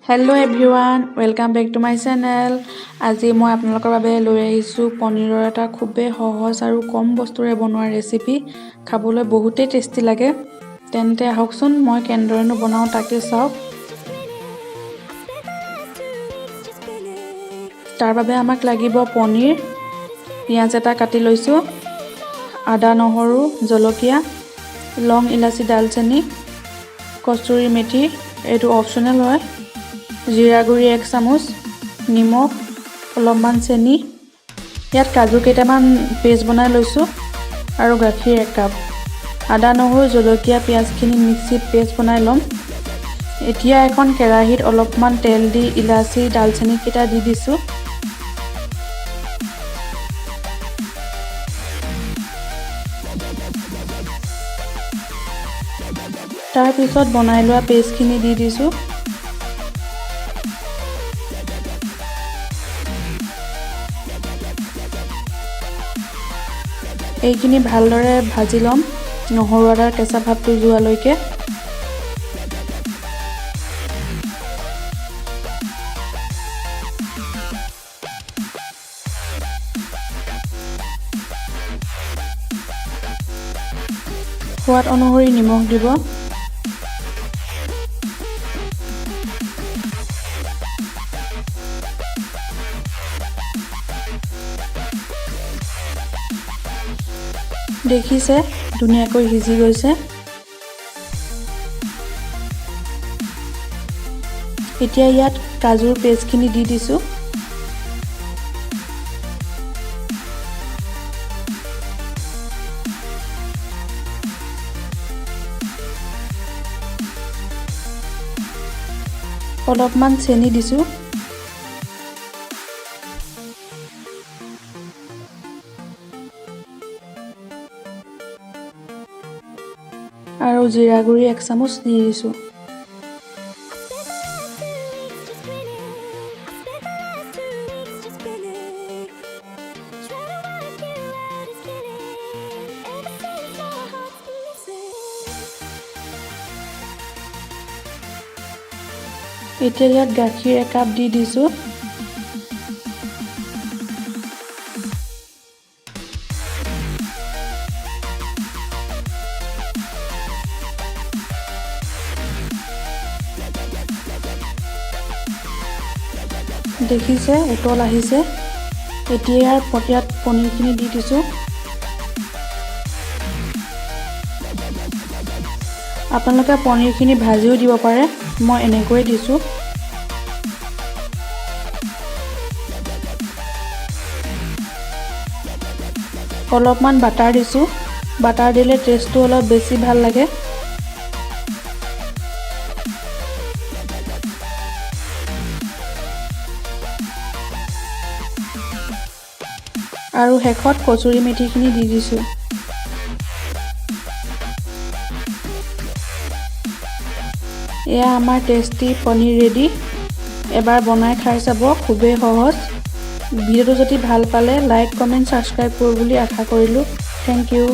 Hello everyone, welcome back to my channel. আজি মই আপোনালোকৰ বাবে লৈ আহিছোঁ পনীৰৰ এটা খুবেই সহজ আৰু কম বস্তুৰে বনোৱা ৰেচিপি। খাবলৈ বহুতেই টেষ্টি লাগে। তেন্তে আহকচোন, মই কেনেদৰেনো বনাওঁ তাকে চাওক। তাৰ বাবে আমাক লাগিব পনীৰ, পিঁয়াজ এটা কাটি লৈছোঁ, আদা, নহৰু, জলকীয়া, লং, ইলাচি, ডালচেনি, কচুৰি মেথি, এইটো অপশ্যনেল হয়, জিৰা গুড়ি 1 চামুচ, নিমখ, অলপমান চেনি। ইয়াত কাজু কেইটামান পেষ্ট বনাই লৈছোঁ আৰু গাখীৰ 1 কাপ। আদা, নহৰু, জলকীয়া, পিঁয়াজখিনি মিক্সিত পেষ্ট বনাই ল'ম। এতিয়া এখন কেৰাহীত অলপমান তেল দি ইলাচি, ডালচেনিকেইটা দি দিছোঁ। তাৰপিছত বনাই লোৱা পেষ্টখিনি দি দিছোঁ। এইখিনি ভালদৰে ভাজি ল'ম নহৰু আদাৰ কেঁচা ভাৱটো যোৱালৈকে। সোৱাদ অনুসৰি নিমখ দিব। দেখিছে, ধুনীয়াকৈ সিজি গৈছে। এতিয়া ইয়াত কাজুৰ পেষ্টখিনি দি দিছোঁ। অলপমান চেনি দিছোঁ। আৰু জিৰা গুড়ি 1 চামুচ দি দিছোঁ। Just grinning. I spent the last 2 weeks just grinning. Trying to work you out is killing. Ever since our hearts been missing. এতিয়া ইয়াত গাখীৰ 1 কাপ দি দিছোঁ। দেখিছে, উতল আহিছে। এতিয়া ইয়াত পনীৰখিনি দি দিছোঁ। আপোনালোকে পনীৰখিনি ভাজিও দিব পাৰে, মই এনেকৈয়ে দিছোঁ। অলপমান বাটাৰ দিছোঁ। বাটাৰ দিলে টেষ্টটো অলপ বেছি ভাল লাগে। আৰু শেষত কচুৰি মেথিখিনি দি দিছোঁ। এয়া আমাৰ টেষ্টি পনীৰ ৰেডি। এবাৰ বনাই খাই চাব, খুবেই সহজ। ভিডিঅ'টো যদি ভাল পালে লাইক, কমেণ্ট, ছাবস্ক্ৰাইব কৰোঁ বুলি আশা কৰিলোঁ। Thank U.